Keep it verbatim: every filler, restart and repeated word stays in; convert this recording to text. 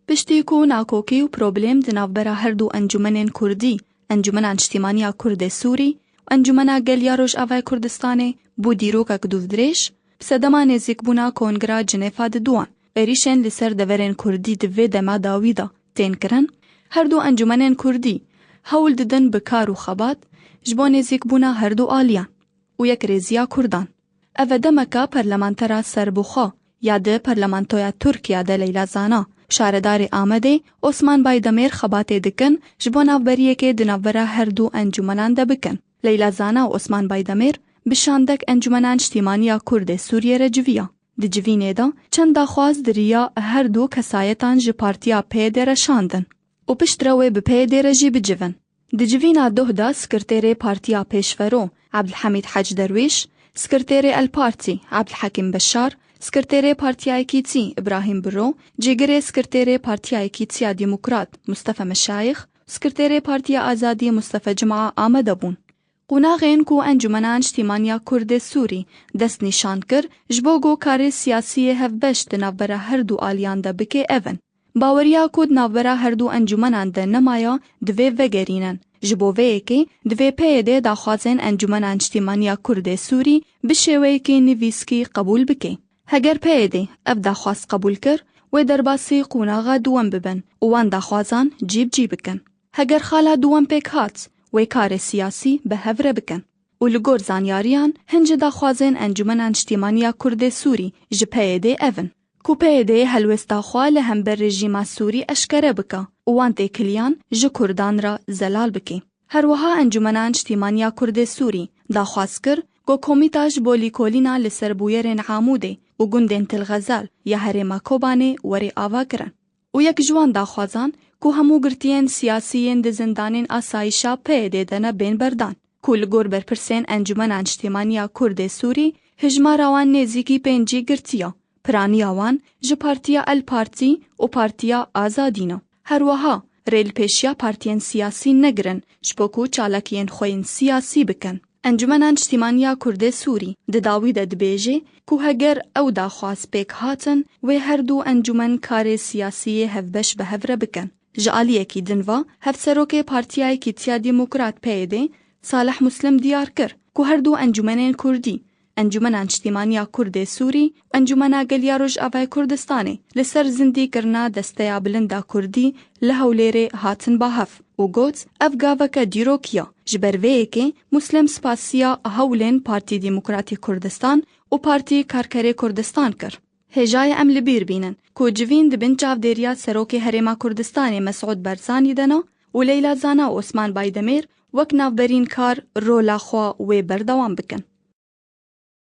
Piştî ku nakokî û problem di navbera her du encûmenên kurdî, Encûmena Niştîmaniya Kurd ê Sûrî û Encûmena Gel ya Rojavayê Kurdistanê, bû dîrokek dûvdirêj, bi sedema nêzîkbûna Kongra Cinêfa di duwan êrîşên li ser deverên kurdî di vê dema dawî de tên kirin, her du encûmenên kurdî hewl didin bi kar û xebat ji bo nêzîkbûna her du aliyan û yekrêziya kurdan. Ev e demeka parlamentera serbixwe ya di parlamentoya Tirkiye de Leyla Zana, şaredarê Amedê Osman Baydemêr xebatê dikin ji bo navberiyekê di navbera her du encûmenan de bikin. Leyla Zana û Osman Baydemêr bi şandek Encûmena Niştîmaniya Kurd ê Sûriyê re civiya. Di civînê de çend daxwaz di riya her du kesayetan ji partiya P Y D re şandin û piştre wê bi P Y D re jî bicivin. Di civîna doh de sekreterê Partiya Pêşvero Ebdilhemîd Hec Derwîş, sekreterê El Partî Ebdilhekîm Beşar, sekreterê Partiya Yekîtî Îbrahîm Biro, cîgirê sekreterê Partiya Yekîtiya Demokrat Mustafa Meşayix, sekreterê Partiya Azadî Mustafa Cuma amade bûn. Qonaxên ku Encûmena Niştîmaniya Kurd ê Sûrî destnîşan kir, ji bo ku karê siyasî yê hevbeş di navbera her du aliyan de bike ev in. Baweriya ku di navbera her du encûmenan de nemaya, divê vegerînin. Ji bo vê yekê divê P Y D daxwazên Encûmena Niştîmaniya Kurd ê Sûrî bi şêweyekî nivîskî qebûl bike. Heger P Y D ev daxwaz qebûl kir, wê derbasî qonaxa duwem bibin û wan daxwazan cî bi cî bikin. Heger xala duwem pêk hat, wê karê siyasî bi hev re bikin. Û li gor zanyariyan, hin ji daxwazên Encûmena Niştîmaniya Kurd ê Sûrî ji P Y D ev in, ku P Y D helwêsta xwe li hember rejîma Sûrî eşkere bike û wan têkiliyan ji kurdan re zelal bike. Her wiha Encûmena Niştîmaniya Kurd ê Sûrî daxwaz kir ku komîta ji bo lîkolîna li ser bûyerên Amûdê û gundên Til Xezal ya herêma Kobanê were avakirin. Û yek ji wan daxwazan ku hemû girtiyên siyasî yên di zindanên asayişa P Y D de ne bên berdan, ku li gor berpirsên Encûmena Niştîmaniya Kurd ê Sûrî hijmara wan nêzîkî pêncî girtiya, piraniya wan ji Partiya El Partî û Partiya Azadî ne. Her wiha rê li pêşiya partiyên siyasî negirin, ji bo ku çalakiyên xwe yên siyasî bikin. Encûmena Niştîmaniya Kurd ê Sûrî di dawî de dibêje ku heger ew daxwaz pêk hatin, wê her du encûmen karê siyasî yê hevbeş bi hev re bikin. Ji aliyekî din ve, Hevserokê Partiya Yekîtiya Demokrat P Y D, Salih Muslim diyar kir ku her du encûmenên kurdî, Encûmena Niştîmaniya Kurd ê Sûrî û Encûmena Gel ya Rojavayê Kurdistanê li ser zindîkirina Desteya Bilind a Kurdî li Hewlêrê hatin ba hev û got, ev gaveke dîrokî ye. Ji ber vê yekê Muslim spasiya hewlên Partî Demokratî Kurdistan û Partî Karkerê Kurdistan kir. Hêja ye em li bîr bînin ku civîn di bin çavdêriya Serokê Herêma Kurdistanê Mesûd Barzanî de ne û Leyla Zana û Osman Baydemêr wek navberînkar rola xwe wê berdewam bikin.